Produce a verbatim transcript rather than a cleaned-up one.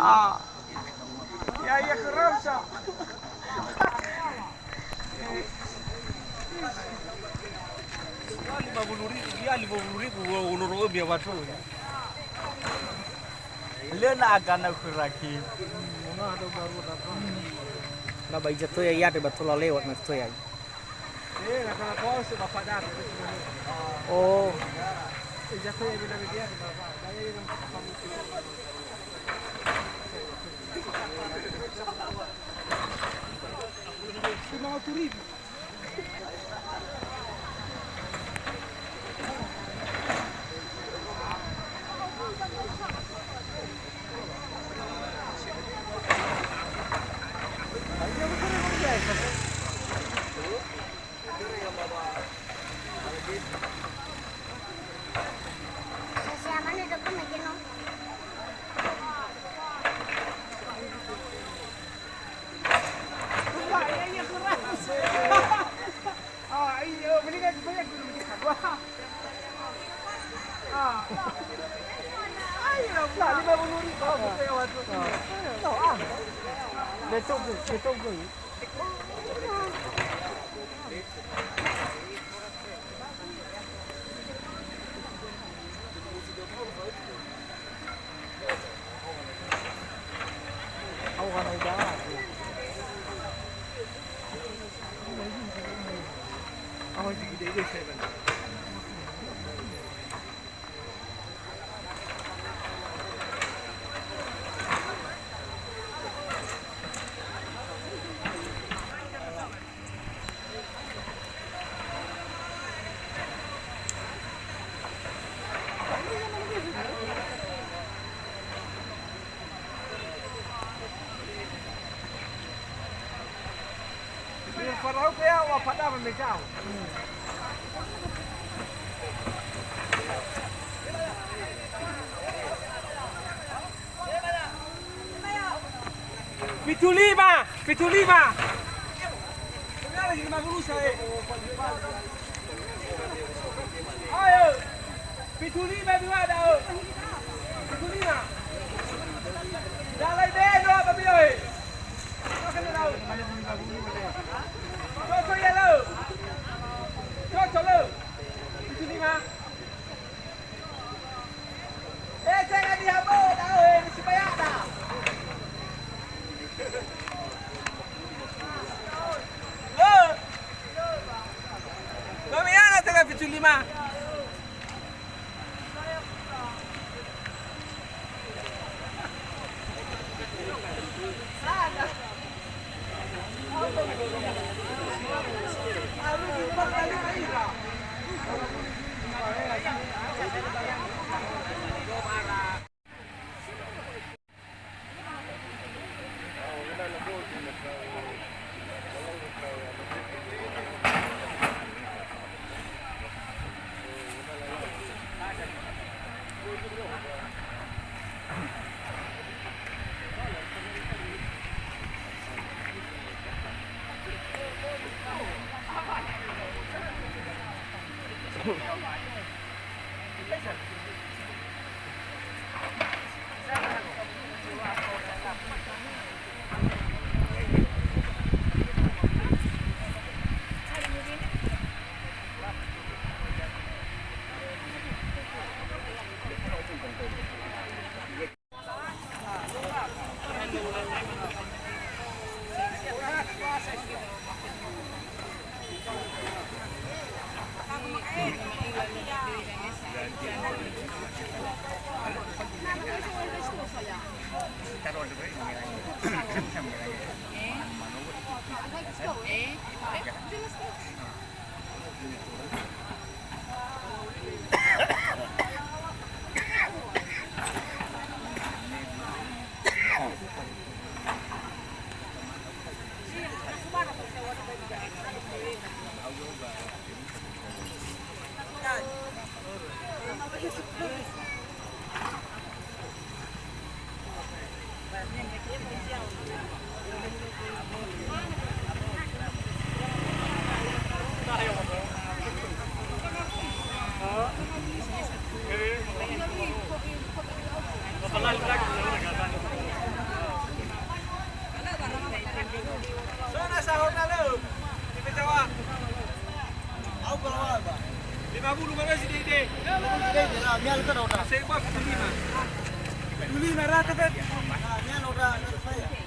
Ah. Ya, ya, keram, sa. Lima puluh ribu, ya, lima puluh ribu, honor biar masuk, ya. Lö na agana khöra ki. Na ba ija toya ia de ba tola lewat na toya. Eh, na kana kau se bapak dah. Oh. Ija toya bila dia, bapak. Saya yang lima ratus ribu. Betul, betul. Farao ke ya, wa pada memejau. Fitu lima, fitu lima. Ayo, fitu lima dua da'ö. Fitu lima. Dalai beno apa bino, eh? Cocok ya, lo. Cocok, lo. Fitu lima. Eh, tenga niha bö'ö da'ö, he, sibaya'da. Lö. Lö mi'ana tenga fitu lima. Sana sahorna lö. Tipe Jawa. Au kalau apa? Lima puluh mana si dede? Dede lah, mial ke roda. Saya buat lima. Lima ratus kan? Nah, mial roda, roda saya.